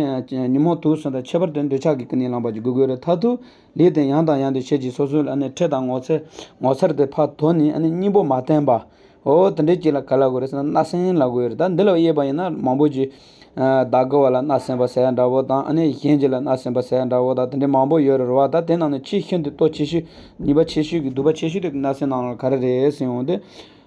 ཉོན་མོངས་དུག་གསུམ་དང་ཁྱད་པར་དུ་འདོད་ཆགས་ཀྱིས་ཀུན་ནས་བསླངས་པ་ཅིག་དགོས་དགོས་རེད། མཐར་ཐུག་ལས་དེ་ཡང་དང་ཡང་དུ་བྱེད་ཅིང་སོ་སོའི་ཨ་ནི་འཁྲིས་དང་ངོ་ཚ་ངོ་མཚར་དེ་ཕར་དོར་ནས་ཨ་ནི་སྙིང་པོ་མ་བསྟན་པ། འོ་དེ་འདྲའི་ཅིག་ལ་ག་ལབ་དགོས་རེད་ཟེར་ན་བརྣབ་སེམས་ལབ་དགོས་རེད། ད་འདི་ལ་དབྱེ་བ་ཡིན་ན་མང་པོ་ཅིག་ཨ་བདག་གི་བ་ལ་བརྣབ་སེམས་པ་ཟེར་ཡ་འདྲ་བོ་དང་། ཨ་ནི་གཞན་གྱི་ལ་བརྣབ་སེམས་པ་ཟེར་ཡ་འདྲ་བོ་དང་། དེ་འདྲའི་མང་པོ་ཡོད་རེད་བ། ད་དེ་ནང་ནས་ཆེས་ཤིན་ཏུ་སྟོབས་ཆེ་ཤོས། ཉེས་པ་ཆེ་ཤོས་ཀྱི་སྡིག་པ་ཆེ་ཤོས་དེ་བརྣབ་སེམས་ནང་ལ་ག་རེ་རེད་ཟེར་ཡོང་དུས།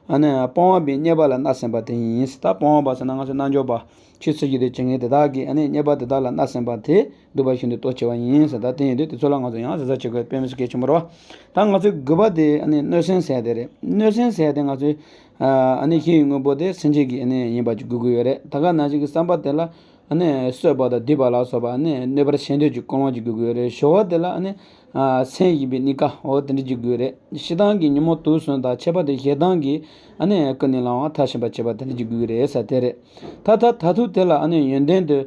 ཨ་ནི་སྤོང་བ་པའི་རྙེད་པ་ལ་བརྣབ་སེམས་པ་དེ་ཡིན། ད་སྤོང་བ་པ་ཟེར་ན་ང་ཚོའི་རྣལ་འབྱོར་པ། ཆོས་ཚུལ་བཞིན་དུ་བྱེད་མཁན་དེ་དག་གིས་ཨ་ནི་རྙེད་པ་དེ་དག་ལ་བརྣབ་སེམས་པ་དེ་སྡིག་པ་ཤིན་ཏུ་སྟོབས་ཆེ་བ་ཡིན་ཟེར། ད་དེ་ཡིན་དུས་དེ་ཚོ་ལ་ང་ཚོ་ཡང་གཟབ་གཟབ་བྱེད་དགོས་དཔེ་མི་སྲིད་གལ་ཆེན་པོ་རེད་བ། ད་ང་ཚོའི་དགུ་པ་དེ་ཨ་ནི་གནོད་སེམས་ཟེར་ཡ་དེ་རེད། གནོད་སེམས་ཟེར་ཡ་དེ་ང་ཚོའི་ཨ་ནི་གཞི་ཡི་དངོས་པོ་དེ་སེམས་ཅན་གྱི་ཨ་ནི་ཡིན་པ་ཅིག་དགོས་ཀྱི་ཡོད་རེད། ད་ག་ནང་བཞིན་གྱི་བསམ་པ་དེ་ལ་ཨ་ནི་གསོད་པ་དང་སྡིགས་པ་ལ་སོགས་པ་ཨ་ནི་གནོད་པར་བྱེད་འདོད་ཀྱི་ཀུན་སློང་ཅིག་དགོས་ཀྱི་ཡོད་རེད། གཞོལ་བ་དེ་ལ་ཨ་ནི་ཨ་སེམས་ཡིན་པའི་གཉིས་ཀ་འོ་དེ་འདྲ་ཅིག་དགོས་རེད། སྤྱིར་བཏང་གི་ཉོན་མོངས་དུག་གསུམ་དང་ཁྱད་པར་དུ་ཞེ་སྡང་གིས་ཨ་ནི་ཀུན་ནས་བསླང་བ་མཐར་ཕྱིན་པར་བྱེད་པ་དེ་འདྲ་ཅིག་དགོས་ཀྱི་རེད་ཟེར་དེ་རེད། ད་ད་མཐར་ཐུག་དེ་ལ་ཨ་ནི་ཡོན་ཏན་དུ་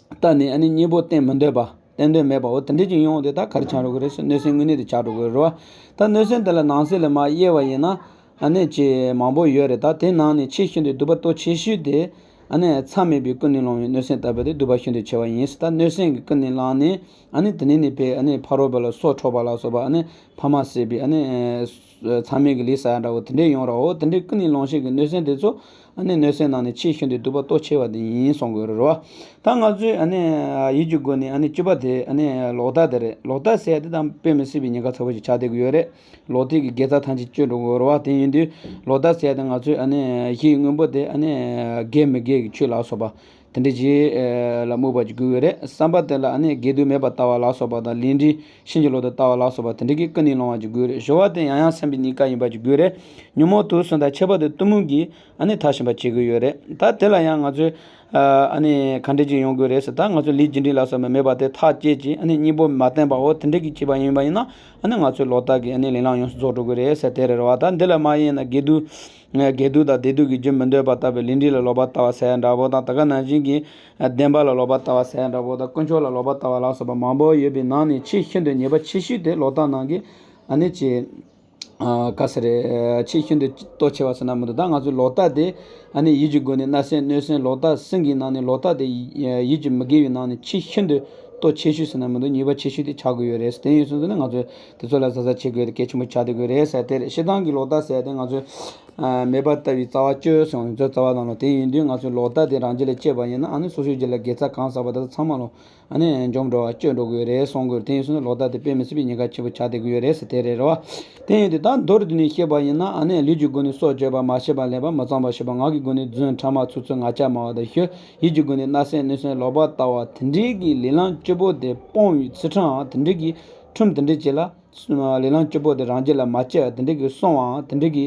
བལྟས་ནས་ཨ་ནི་གཉེན་པོ་བསྟེན་མི་འདོད་པ། བསྟེན་འདོད་མེད་པ། འོ་དེ་འདྲ་ཅིག་ཡོང་དུས་ད་ག་རེ་ཆགས་འགྲོ་གི་རེད་ཟེར་གནོད་སེམས་དངོས་གནས་དེ་ཆགས་འགྲོ་གི་རེད་བ། ད་གནོད་སེམས་དེ་ལ་ནང་གསེས་ལ་མར་དབྱེ་བ་ཡིན་ན་ཨ་ནི་ཅིག་མང་པོ་ཡོད་རེད། ད་དེ་ནང་ནས་ཆེས་ཤིན་ཏུ་སྡིག་པ་སྟོབས་ཆེ་ཤོས་དེ་ཨ་ནི་མཚམས་མེད་པའི་ཀུན་ནས་སློང་བའི་གནོད་སེམས་ལྟ་བུ་དེ་སྡིག་པ་ཤིན་ཏུ་ཆེ་བ་ཡིན། ད་གནོད་སེམས་ཀྱིས་ཀུན་ནས་བསླངས་ནས་ཨ་ནི་དེ་ནས་ནི་ཕར་ཨ་ནི་ཕ་རོལ་པོ་ལ་སྲོག་འཕྲོག་པ་ལ་སོགས་པ། ཨ་ནི་ཕ་མ་བསད་པའི་ཨ་ནི་མཚམས་མེད་ཀྱི་ལས་བསགས་ཡ་འདྲ་བོ་དེ་འདྲས་ཡོང་ར། འོ་དེ་འདྲའི་ཀུན་ནས་སློང་བྱེད་ཀྱི་གནོད་སེམས་དེ་ཚོ་ཨ་ནི་གནོད་སེམས་ནང་ནས་ཆེས་ཤིན་ཏུ་སྡིག་པ་སྟོབས་ཆེ་བ་དེ་ཡིན་གསུང་དགོས་རེད་བ། ད་ང་ཚོས་ཨ་ནི་ཡིད་ཀྱི་སྒོ་ནས་ཨ་ནི་བཅུ་པ་དེ་ཨ་ནི་ལོག་ལྟ་དེ་རེད། ལོག་ལྟ་ཟེར་ཡ་དེ་ད་དཔེ་མི་སྲིད་པའི་ཉེན་ཁ་ཚ་པོ་ཞིག་ཆགས་བསྡད་ཀྱི་ཡོད་རེད། ལོག་ལྟའི་གི་དགེ་རྩ་ཐམས་ཅད་གཅོད་འགྲོ་གི་ཡོད་རེད་བ། དེ་ཡིན་དུས་ལོག་ལྟ་ཟེར་ཡ་དེ་ང་ཚོས་ཨ་ནི་གཞི་ཡི་དངོས་པོ་དེ་ཨ་ནི་དགེ་མི་དགེ་གི་ཆོས་ལ་སོགས་པ་དེ་འདྲ་ཅིག་ལ་རྨོངས་པ་ཅིག་དགོས་ཀྱི་རེད། བསམ་པ་དེ་ལ་ཨ་ནི་དགེ་སྡིག་མེད་པར་ལྟ་བ་ལ་སོགས་པ་དང་། ལས་འབྲས་ཕྱིན་ཅི་ལོག་ཏུ་ལྟ་བ་ལ་སོགས་པ་དེ་འདྲ་གིས་ཀུན་ནས་སློང་བ་ཅིག་དགོས་རེད། གཞོལ་བ་དེ་ཡང་ཡང་སེམས་པའི་གཉིས་ཀ་ཡིན་པ་ཅིག་དགོས་རེད། ཉོན་མོངས་དུག་གསུམ་དང་ཁྱད་པར་དུ་གཏི་མུག་གིས་ཨ་ནི་མཐར་ཕྱིན་པ་བྱེད་ཀྱི་ཡོད་རེད། ད་དེ་ལ་ཡང་ང་ཚོས་ཨ་ནི་ག་འདྲ་ཅིག་ཡོང་དགོས་རེད་ཟེར། ད་ང་ཚོས་ལས་རྒྱུ་འབྲས་ལ་སོགས་པ་མེད་པ་དེ་ཐག་བཅད་ཅིང་ཨ་ནི་གཉེན་པོ་མ་བསྟེན་པ་འོ་དེ་འདྲ་གིས་བྱས་པ་ཡིན་པ་ཡིན་ན། ཨ་ནི་ང་ཚོས་ལོག་ལྟ་གི་ཨ་ནི་ལས་ལམ་ཡོངས་སུ་རྫོགས་འགྲོ་གི་རེད་ཟེར་དེ་རེད་བ། ད་འདི་ལ་མ་དབྱེ་ན་དགེ་སྡིག་དགེ་སྡིག་དང་བདེ་སྡུག་གི་རྒྱུ་མི་འདོད་པ་ལྟ་བུའི་ལས་འབྲས་ལ་ལོག་པར་ལྟ་བ་ཟེར་ཡ་འདྲ་བོ་དང་། ད་ག་ནང་བཞིན་གྱི་བདེན་པ་ལ་ལོག་པར་ལྟ་བ་ཟེར་ཡ་འདྲ་བོ་དང་། ཀུན་སྤྱོད་ལ་ལོག་པར་ལྟ་བ་ལ་སོགས་པ་མང་པོ་ཡོད་པའི་ནང་ནས་ཆེས་ཤིན་ཏུ་ཉེས་པ་ཆེ་ཤོས་དེ་ལོག་ལྟ་ནང་གི་ཨ་ནི་ཅི། ཨ་ག་ཟེར་རེད། ཆེས་ཤིན་ཏུ་སྟོབས་ཆེ་བ་ཟེར་ན་མི་འདུག་ད་ང་ཚོའི་ལོག་ལྟ་དེ་ཨ་ནི་ཡིད་ཀྱི་སྒོ་ནས་བརྣབ་སེམས་གནོད་སེམས་ལོག་ལྟ་གསུམ་གྱི་ནང་ནས་ལོག་ལྟ་དེ་ཡིད་ཀྱི་མི་དགེ་བའི་ནང་ནས་ཆེས་ཤིན་ཏུ་སྟོབས་ཆེ་ཤོས་ཟེར་ན་མི་འདུག་ཉེས་པ་ཆེ་ཤོས་དེ་ཆགས་ཀྱི་ཡོད་རེད། དེ་ཡིན་སོང་ཙང་ནི་ང་ཚོས་དེ་ཚོ་ལ་གཟབ་གཟབ་བྱེད་དགོས་དེ་གལ་ཆེན་པོ་ཆགས་བསྡད་ཀྱི་ཡོད་རེད་ཟེར་དེ་རེད། སྤྱིར་བཏང་གི་ལོག་ལྟ་ཟེར་ཡ་དེ་ང་ཚོས་ཨ་མེད་པར་ལྟ་བའི་རྩ་བ་གཅོད་ཟེར་བ་ནི་ཚོ་རྩ་བ་དང་ལོ། དེ་ཡིན་དུས་ང་ཚོས་ལོག་ལྟ་དེ་རང་རྒྱུད་ལ་སྐྱེས་པ་ཡིན་ན་ཨ་ནི་སོ་སོའི་རྒྱུད་ལ་དགེ་རྩ་གང་བསགས་པ་དེ་ཚོ་ཚང་མ་ལོ། ཨ་ནི་འཇོམས་འགྲོ་བ་གཅོད་འགྲོ་གི་ཡོད་རེད་གསུང་གི་ཡོད། དེ་ཡིན་ཙང་ནི་ལོག་ལྟ་དེ་དཔེ་མི་སྲིད་པའི་ཉེན་ཁ་ཆེན་པོ་ཆགས་བསྡད་ཀྱི་ཡོད་རེད་ཟེར་དེ་རེད་རེད་བ། དེ་ཡིན་དུས་ད་མདོར་བསྡུས་ནས་བཤད་པ་ཡིན་ན་ཨ་ནི་ལུས་ཀྱི་སྒོ་ནས་སྲོག་གཅོད་པ། མ་བྱས་པ་ལེན་པ། མི་གཙང་བ་བྱེད་པ། ངག་གི་སྒོ་ནས་རྫུན་ཕྲ་མ་ཚིག་རྩུབ་ངག་འཁྱལ་སྨྲ་བ་དང་བཞི། ཡིད་ཀྱི་སྒོ་ནས་བརྣབ་སེམས་གནོད་སེམས་ལོག་པར་ལྟ་བ་དེ་འདྲའི་གི་ལས་ལམ་བཅུ་པོ་དེ་སྤོང་བའི་ཚུལ་ཁྲིམས་དེ་འདྲའི་གི་ཁྲིམས་དེ་འདྲའི་ཅིག་ལ། ལས་ལམ་བཅུ་པོ་དེ་རང་རྒྱུད་ལ་མ་སྐྱེ་བ་དེ་འདྲའི་གི་སྲུང་བའམ་དེ་འདྲའི་གི་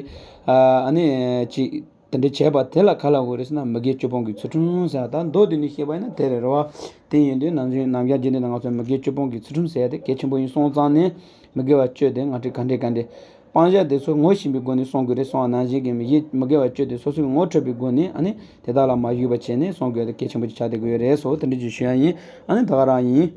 ཨ་ནི་ཅིག་དེ་འདྲ་བྱས་པ་དེ་ལ་ག་ལབ་དགོས་རེད་ཟེར་ན་མི་དགེ་བཅུ་སྤོང་གི་ཚུལ་ཁྲིམས་ཟེར་བ། ད་མདོར་བསྡུས་ནས་བཤད་པ་ཡིན་ན་དེ་རེད་རེད་བ། དེ་ཡིན་དུས་ནམ་རྒྱུན་ནམ་རྒྱུན་འཇིག་རྟེན་ནང་ང་ཚོས་མི་དགེ་བཅུ་སྤོང་གི་ཚུལ་ཁྲིམས་ཟེར་ཡ་དེ་གལ་ཆེན་པོ་ཡིན་སོང་ཙང་ནས་མི་དགེ་བ་བཅུ་དེ་ང་ཚོས་ག་འདྲས་ག་འདྲས་སྤང་བྱ་དེ་ཚོ་ངོ་ཤེས་པའི་སྒོ་ནས་སྲུང་དགོས་རེད་གསུངས་པ་ནང་བཞིན་གྱི་མི་དགེ་མི་དགེ་བ་བཅུ་དེ་སོ་སོས་ངོ་འཕྲོད་པའི་སྒོ་ནས་ཨ་ནི་དེ་དག་ལ་མ་ཞུགས་པ་བྱས་ནས་སྲུང་དགོས་ཡ་དེ་གལ་ཆེན་པོ་ཅིག་ཆགས་བསྡད་ཀྱི་ཡོད་རེད། སོ་དེ་འདྲ་ཅིག་ཞུ་ཡ་ཡིན། ཨ་ནི་ད་ག་རང་ཡིན།